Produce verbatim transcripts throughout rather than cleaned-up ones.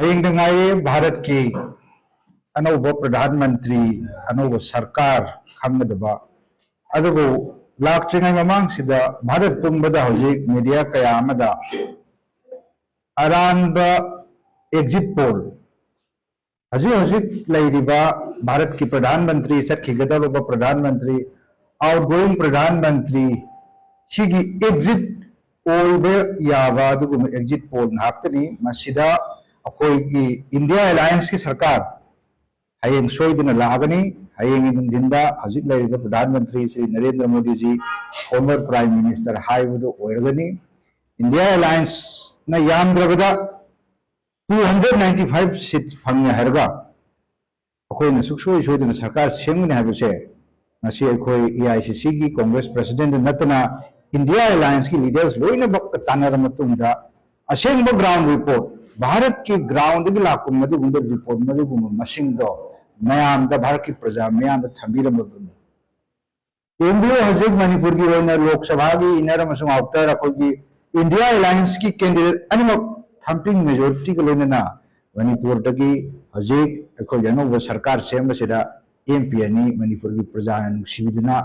ꯍꯌꯦꯡꯗ ꯉꯥꯏꯔꯦ ꯚꯥꯔꯠꯀꯤ ꯑꯅꯧꯕ ꯄ꯭ꯔꯙꯥꯟ ꯃꯟꯇ꯭ꯔꯤ, ꯑꯅꯧꯕ ꯁꯔꯀꯥꯔ ꯈꯪꯒꯗꯕ꯫ ꯑꯗꯨꯕꯨ ꯂꯥꯛꯇ꯭ꯔꯤꯉꯩ ꯃꯃꯥꯡꯁꯤꯗ ꯚꯥꯔꯠ ꯄꯨꯝꯕꯗ ꯍꯧꯖꯤꯛ ꯃꯦꯗꯤꯌꯥ ꯀꯌꯥ ꯑꯃꯗ ꯑꯔꯥꯟꯕ ꯑꯦꯛꯖꯤꯠ ꯄꯣꯜ, ꯍꯧꯖꯤꯛ ꯍꯧꯖꯤꯛ ꯂꯩꯔꯤꯕ ꯚꯥꯔꯠꯀꯤ ꯄ꯭ꯔꯙꯥꯟ ꯃꯟꯇ꯭ꯔꯤ, ꯆꯠꯈꯤꯒꯗꯧꯔꯕ ꯄ꯭ꯔꯙꯥꯟ ꯃꯟꯇ꯭ꯔꯤ, ꯑꯥꯎꯠꯒꯣꯌꯤꯡ ꯄ꯭ꯔꯙꯥꯟ ꯃꯟꯇ꯭ꯔꯤ, ꯁꯤꯒꯤ ꯑꯦꯛꯖꯤꯠ ꯑꯣꯏꯕ ꯌꯥꯕ ꯑꯗꯨꯒꯨꯝꯕ ꯑꯦꯛꯖꯤꯠ ꯄꯣꯜ ꯉꯥꯛꯇꯅꯤ꯫ ꯃꯁꯤꯗ ꯑꯩꯈꯣꯏꯒꯤ ꯏꯟꯗꯤꯌꯥ ꯑꯦꯂꯥꯌꯟꯁꯀꯤ ꯁꯔꯀꯥꯔ ꯍꯌꯦꯡ ꯁꯣꯏꯗꯅ ꯂꯥꯛꯑꯒꯅꯤ꯫ ꯍꯌꯦꯡꯒꯤ ꯅꯨꯡꯊꯤꯟꯗ ꯍꯧꯖꯤꯛ ꯂꯩꯔꯤꯕ ꯄ꯭ꯔꯙꯥꯟ ꯃꯟꯇ꯭ꯔꯤ Shri Narendra Modiji, former prime minister ꯍꯥꯏꯕꯗꯨ ꯑꯣꯏꯔꯒꯅꯤ꯫ ꯏꯟꯗꯤꯌꯥ ꯑꯦꯂꯥꯌꯟꯁꯅ ꯌꯥꯝꯗ꯭ꯔꯕꯗ two hundred ninety five seat ꯐꯪꯉꯦ ꯍꯥꯏꯔꯒ ꯑꯩꯈꯣꯏꯅ ꯁꯨꯡꯁꯣꯏ ꯁꯣꯏꯗꯅ ꯁꯔꯀꯥꯔ ꯁꯦꯝꯒꯅꯤ ꯍꯥꯏꯕꯁꯦ ꯉꯁꯤ ꯑꯩꯈꯣꯏ ꯑꯦ ꯑꯥꯏ ꯁꯤ ꯁꯤꯒꯤ ꯀꯣꯡꯒ꯭ꯔꯦꯁ ꯄ꯭ꯔꯁꯤꯗꯦꯟꯗ ꯅꯠꯇꯅ ꯏꯟꯗꯤꯌꯥ ꯑꯦꯂꯥꯌꯟꯁꯀꯤ ꯂꯤꯗꯔꯁ ꯂꯣꯏꯅꯃꯛꯀ ꯇꯥꯟꯅꯔ ꯃꯇꯨꯡꯗ ꯑꯁꯦꯡꯕ ꯒ꯭ꯔꯥꯎꯟ ꯔꯤꯄꯣꯔꯠ, ꯚꯥꯔꯠꯀꯤ ꯒ꯭ꯔꯥꯎꯟꯗꯒꯤ ꯂꯥꯛꯄ ꯃꯗꯨꯒꯨꯝꯕ ꯔꯤꯄꯣꯔꯠ, ꯃꯗꯨꯒꯨꯝꯕ ꯃꯁꯤꯡꯗꯣ ꯃꯌꯥꯝꯗ, ꯚꯥꯔꯠꯀꯤ ꯄ꯭ꯔꯖꯥ ꯃꯌꯥꯝꯗ ꯊꯝꯕꯤꯔꯝꯕꯗꯨꯅꯤ꯫ ꯌꯦꯡꯕꯤꯌꯨ, ꯍꯧꯖꯤꯛ ꯃꯅꯤꯄꯨꯔꯒꯤ ꯑꯣꯏꯅ ꯂꯣꯛ ꯁꯚꯥꯒꯤ inner ꯑꯃꯁꯨꯡ outer ꯑꯩꯈꯣꯏꯒꯤ ꯏꯟꯗꯤꯌꯥ ꯑꯦꯂꯥꯌꯟꯁꯀꯤ ꯀꯦꯟꯗꯤꯗꯦꯠ ꯑꯅꯤꯃꯛ ꯊꯝꯄꯤꯡ ꯃꯦꯖꯣꯔꯤꯇꯤꯒ ꯂꯣꯏꯅꯅ ꯃꯅꯤꯄꯨꯔꯗꯒꯤ ꯍꯧꯖꯤꯛ ꯑꯩꯈꯣꯏꯒꯤ ꯑꯅꯧꯕ ꯁꯔꯀꯥꯔ ꯁꯦꯝꯕꯁꯤꯗ ꯑꯦꯝ ꯄꯤ ꯑꯅꯤ ꯃꯅꯤꯄꯨꯔꯒꯤ ꯄ꯭ꯔꯖꯥꯅ ꯅꯨꯡꯁꯤꯕꯤꯗꯨꯅ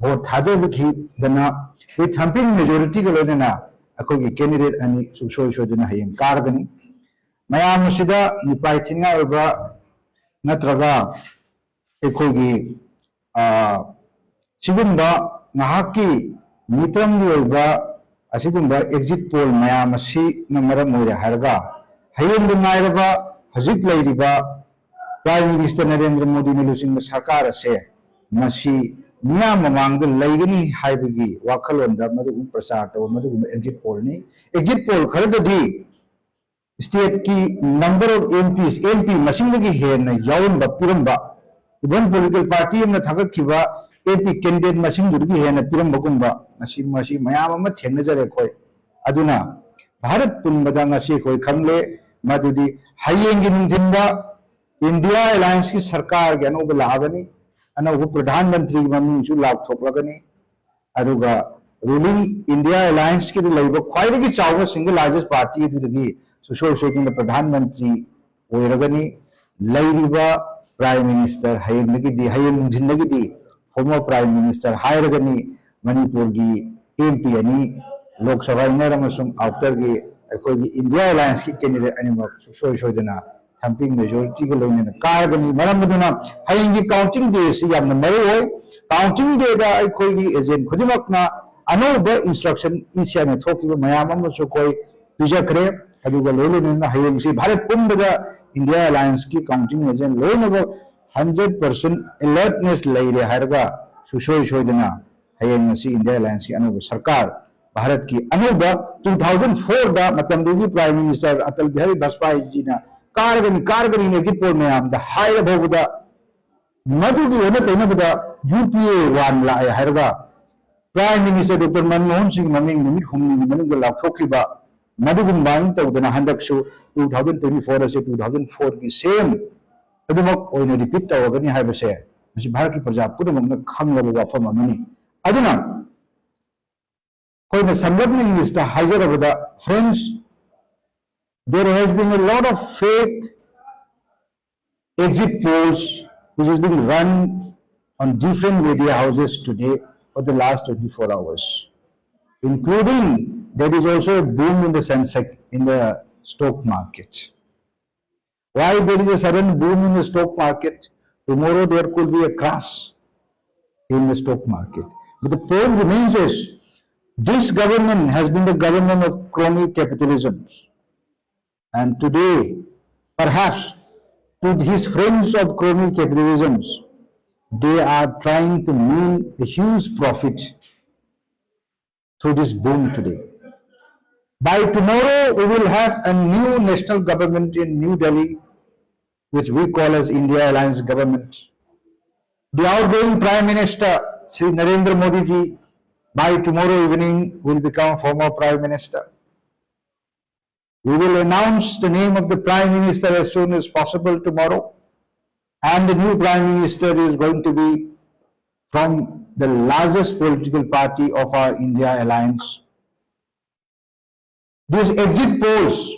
ꯚꯣꯠ ꯊꯥꯗꯕꯤꯈꯤꯗꯅ with thumping majorityꯒ ꯂꯣꯏꯅꯅ ꯑꯩꯈꯣꯏꯒꯤ ꯀꯦꯟꯗꯤꯗꯦꯠ ꯑꯅꯤ ꯁꯨꯡꯁꯣꯏ ꯁꯣꯏꯗꯅ ꯍꯌꯦꯡ ꯀꯥꯔꯒꯅꯤ꯫ ꯃꯌꯥꯝ ꯑꯁꯤꯗ ꯃꯤꯄꯥꯏ ꯊꯤꯅꯤꯡꯉꯥꯏ ꯑꯣꯏꯕ ꯅꯠꯇ꯭ꯔꯒ ꯑꯩꯈꯣꯏꯒꯤ, ꯑ, ꯁꯤꯒꯨꯝꯕ ꯉꯥꯏꯍꯥꯛꯀꯤ ꯃꯤꯇ꯭ꯔꯪꯒꯤ ꯑꯣꯏꯕ ꯑꯁꯤꯒꯨꯝꯕ ꯑꯦꯛꯖꯤꯠ ꯄꯣꯜ ꯃꯌꯥꯝ ꯑꯁꯤꯅ ꯃꯔꯝ ꯑꯣꯏꯔꯦ ꯍꯥꯏꯔꯒ ꯍꯌꯦꯡꯗ ꯉꯥꯏꯔꯕ ꯍꯧꯖꯤꯛ ꯂꯩꯔꯤꯕ ꯄ꯭ꯔꯥꯏꯝ ꯃꯤꯅꯤꯁꯇꯔ ꯅꯔꯦꯟꯗ꯭ꯔ ꯃꯣꯗꯤꯅ ꯂꯨꯆꯤꯡꯕ ꯁꯔꯀꯥꯔ ꯑꯁꯦ ꯃꯁꯤ ꯃꯤꯌꯥꯝ ꯃꯃꯥꯡꯗ ꯂꯩꯒꯅꯤ ꯍꯥꯏꯕꯒꯤ ꯋꯥꯈꯜꯂꯣꯟꯗ ꯃꯗꯨꯒꯨꯝꯕ ꯄ꯭ꯔꯆꯥꯔ ꯇꯧꯕ ꯃꯗꯨꯒꯨꯝꯕ ꯑꯦꯛꯖꯤꯠ ꯄꯣꯜꯅꯤ꯫ ꯑꯦꯛꯖꯤꯠ ꯄꯣꯜ ꯈꯔꯗꯗꯤ stateꯀꯤ number of M Ps, M P ꯃꯁꯤꯡꯗꯒꯤ ꯍꯦꯟꯅ ꯌꯥꯎꯔꯝꯕ, ꯄꯤꯔꯝꯕ, even political party ꯑꯃꯅ ꯊꯥꯒꯠꯈꯤꯕ M P candidate ꯃꯁꯤꯡꯗꯨꯗꯒꯤ ꯍꯦꯟꯅ ꯄꯤꯔꯝꯕꯒꯨꯝꯕ ꯃꯁꯤ, ꯃꯁꯤ ꯃꯌꯥꯝ ꯑꯃ ꯊꯦꯡꯅꯖꯔꯦ ꯑꯩꯈꯣꯏ꯫ ꯑꯗꯨꯅ ꯚꯥꯔꯠ ꯄꯨꯝꯕꯗ ꯉꯁꯤ ꯑꯩꯈꯣꯏ ꯈꯪꯂꯦ ꯃꯗꯨꯗꯤ ꯍꯌꯦꯡꯒꯤ ꯅꯨꯡꯊꯤꯟꯗ ꯏꯟꯗꯤꯌꯥ ꯑꯦꯂꯥꯌꯟꯁꯀꯤ ꯁꯔꯀꯥꯔꯒꯤ ꯑꯅꯧꯕ ꯂꯥꯛꯑꯒꯅꯤ, ꯑꯅꯧꯕ ꯄ꯭ꯔꯙꯥꯟ ꯃꯟꯇ꯭ꯔꯤꯒꯤ ꯃꯃꯤꯡꯁꯨ ꯂꯥꯎꯊꯣꯛꯂꯒꯅꯤ꯫ ꯑꯗꯨꯒ ruling India Allianceꯀꯤꯗ ꯂꯩꯕ ꯈ꯭ꯋꯥꯏꯗꯒꯤ ꯆꯥꯎꯕ single largest party ꯑꯗꯨꯗꯒꯤ ꯁꯨꯡꯁꯣꯏ ꯁꯣꯏꯗꯅ ꯄ꯭ꯔꯙꯥꯟ ꯃꯟꯇ꯭ꯔꯤ ꯑꯣꯏꯔꯒꯅꯤ꯫ ꯂꯩꯔꯤꯕ Prime Minister ꯍꯌꯦꯡꯗꯒꯤꯗꯤ, ꯍꯌꯦꯡ ꯅꯨꯡꯊꯤꯟꯗꯒꯤꯗꯤ former Prime Minister ꯍꯥꯏꯔꯒꯅꯤ꯫ ꯃꯅꯤꯄꯨꯔꯒꯤ M P ꯑꯅꯤ, ꯂꯣꯛ ꯁꯚꯥ inner ꯑꯃꯁꯨꯡ outerꯒꯤ ꯑꯩꯈꯣꯏꯒꯤ India Allianceꯀꯤ candidate ꯑꯅꯤꯃꯛ ꯁꯨꯡꯁꯣꯏ ꯁꯣꯏꯗꯅ thumping majorityꯒ ꯂꯣꯏꯅꯅ ꯀꯥꯔꯒꯅꯤ꯫ ꯃꯔꯝ ꯑꯗꯨꯅ ꯍꯌꯦꯡꯒꯤ counting day ꯑꯁꯤ ꯌꯥꯝꯅ ꯃꯔꯨ ꯑꯣꯏ꯫ Counting dayꯗ ꯑꯩꯈꯣꯏꯒꯤ agent ꯈꯨꯗꯤꯡꯃꯛꯅ ꯑꯅꯧꯕ instruction E C Iꯅ ꯊꯣꯛꯈꯤꯕ ꯃꯌꯥꯝ ꯑꯃꯁꯨ ꯑꯩꯈꯣꯏ ꯄꯤꯖꯈ꯭ꯔꯦ꯫ ꯑꯗꯨꯒ ꯂꯣꯏ ꯂꯣꯏꯅꯅ ꯍꯌꯦꯡꯁꯤ ꯚꯥꯔꯠ ꯄꯨꯝꯕꯗ India Allianceꯀꯤ counting agent ꯂꯣꯏꯅꯃꯛ hundred percent alertness ꯂꯩꯔꯦ ꯍꯥꯏꯔꯒ ꯁꯨꯡꯁꯣꯏ ꯁꯣꯏꯗꯅ ꯍꯌꯦꯡ ꯉꯁꯤ India Allianceꯀꯤ ꯑꯅꯧꯕ ꯁꯔꯀꯥꯔ, ꯚꯥꯔꯠꯀꯤ ꯑꯅꯧꯕ two thousand fourꯗ ꯃꯇꯝꯗꯨꯒꯤ Prime Minister Atal Bihari ꯚꯥꯖꯄꯥꯏꯖꯤꯅ ꯀꯥꯔꯒꯅꯤ, ꯀꯥꯔꯒꯅꯤꯅ exit poll ꯃꯌꯥꯝꯗ ꯍꯥꯏꯔ ꯐꯥꯎꯕꯗ ꯃꯗꯨꯒꯤ ꯑꯣꯟꯅ ꯇꯩꯅꯕꯗ U P A one ꯂꯥꯛꯑꯦ ꯍꯥꯏꯔꯒ Prime Minister Doctor ꯃꯟꯃꯣꯍꯟ ꯁꯤꯡ ꯃꯃꯤꯡ ꯅꯨꯃꯤꯠ ꯍꯨꯝꯅꯤꯒꯤ ꯃꯅꯨꯡꯗ ꯂꯥꯎꯊꯣꯛꯈꯤꯕ, ꯃꯗꯨꯒꯨꯝꯕ ꯑꯃ ꯇꯧꯗꯅ ꯍꯟꯗꯛꯁꯨ two thousand twenty four ꯑꯁꯤ two thousand fourꯒꯤ same ꯑꯗꯨꯃꯛ ꯑꯣꯏꯅ repeat ꯇꯧꯔꯒꯅꯤ ꯍꯥꯏꯕꯁꯦ ꯃꯁꯤ ꯚꯥꯔꯠꯀꯤ ꯄ꯭ꯔꯖꯥ ꯄꯨꯝꯅꯃꯛꯅ ꯈꯪꯂꯕ ꯋꯥꯐꯝ ꯑꯃꯅꯤ꯫ ꯑꯗꯨꯅ ꯑꯩꯈꯣꯏꯅ ꯁꯝꯂꯞꯅ Englishꯇ ꯍꯥꯏꯖꯔꯕꯗ, friends, there has been a lot of fake exit polls which has been run on different media houses today for the last twenty-four hours, including there is also a boom in the Sensex, in the stock market. Why there is a sudden boom in the stock market? Tomorrow there could be a crash in the stock market. But the point remains is, this government has been the government of crony capitalism. And today, perhaps to his friends of crony capitalism, they are trying to milk a huge profit through this boom today. By tomorrow, we will have a new national government in New Delhi, which we call as India Alliance government. The outgoing Prime Minister, Shri Narendra Modi ji, by tomorrow evening will become former Prime Minister. We will announce the name of the Prime Minister as soon as possible tomorrow. And the new Prime Minister is going to be from the largest political party of our India Alliance. These exit polls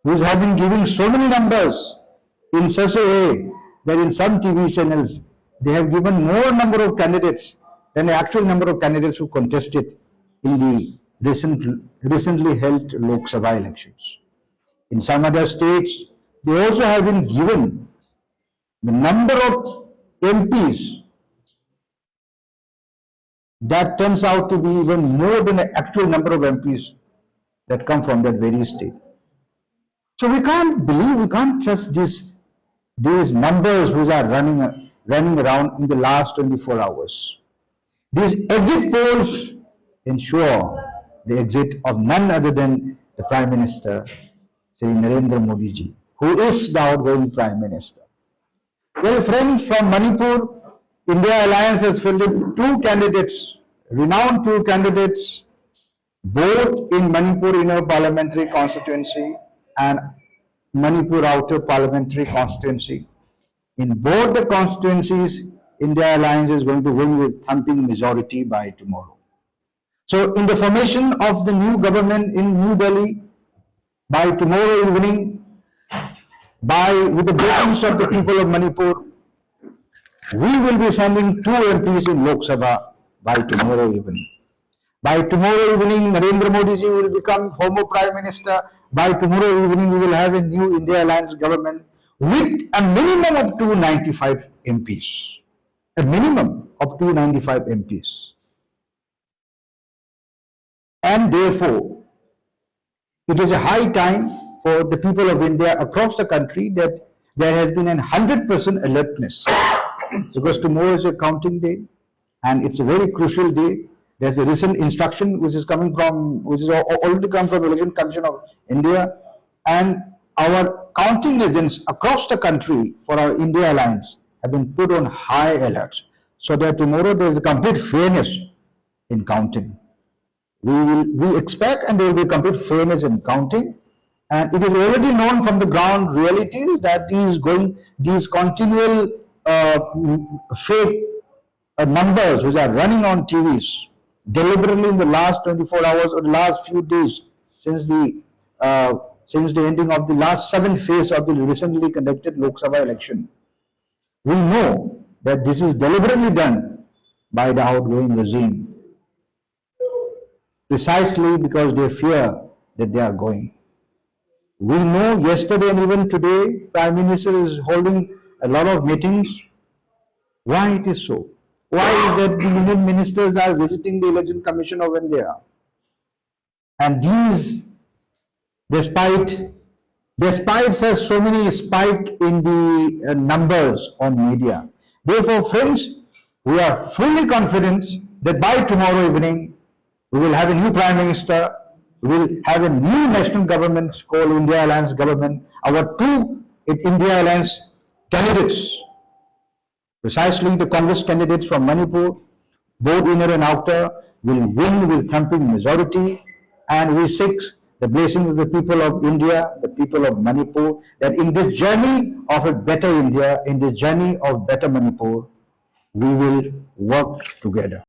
who have been giving so many numbers in such a way that in some T V channels they have given more number of candidates than the actual number of candidates who contested in the recent, recently held Lok Sabha elections. In some other states, they also have been given the number of M Ps that turns out to be even more than the actual number of M Ps that come from that very state. So we can't believe, we can't trust these, these numbers which are running, running around in the last twenty-four hours. These exit polls ensure the exit of none other than the Prime Minister, Shri Narendra Modi ji, who is the outgoing Prime Minister. Well, friends, from Manipur, India Alliance has fielded two candidates, renowned two candidates, both in Manipur Inner Parliamentary Constituency and Manipur Outer Parliamentary Constituency. In both the constituencies, India Alliance is going to win with thumping majority by tomorrow. So, in the formation of the new government in New Delhi, by tomorrow evening, by, with the blessings of the people of Manipur, we will be sending two M Ps in Lok Sabha by tomorrow evening. By tomorrow evening, Narendra Modi ji will become former Prime Minister. By tomorrow evening, we will have a new India Alliance government with a minimum of two ninety-five M Ps. A minimum of two ninety-five M Ps. And therefore, it is a high time for the people of India across the country that there has been an hundred percent alertness. Because tomorrow is a counting day, and it's a very crucial day. There's a recent instruction which is coming from, which is al-, already come from Election Commission of India, and our counting agents across the country for our India Alliance have been put on high alert, so that tomorrow there is a complete fairness in counting. We will, we expect, and there will be complete fairness in counting. And it is already known from the ground realities that these going, these continual, uh, fake, uh, numbers which are running on T Vs deliberately in the last twenty-four hours or the last few days since the, uh, since the ending of the last seventh phase of the recently conducted Lok Sabha election. We know that this is deliberately done by the outgoing regime, precisely because they fear that they are going. We know yesterday and even today, Prime Minister is holding a lot of meetings. Why it is so? Why is that the union ministers are visiting the Election Commission of India? And these, despite despite such so many spike in the uh, numbers on media. Therefore, friends, we are fully confident that by tomorrow evening, we will have a new Prime Minister, we will have a new national government called India Alliance government. Our two India Alliance candidates, precisely the Congress candidates from Manipur, both inner and outer, will win with thumping majority, and we seek the blessing of the people of India, the people of Manipur, that in this journey of a better India, in this journey of better Manipur, we will work together.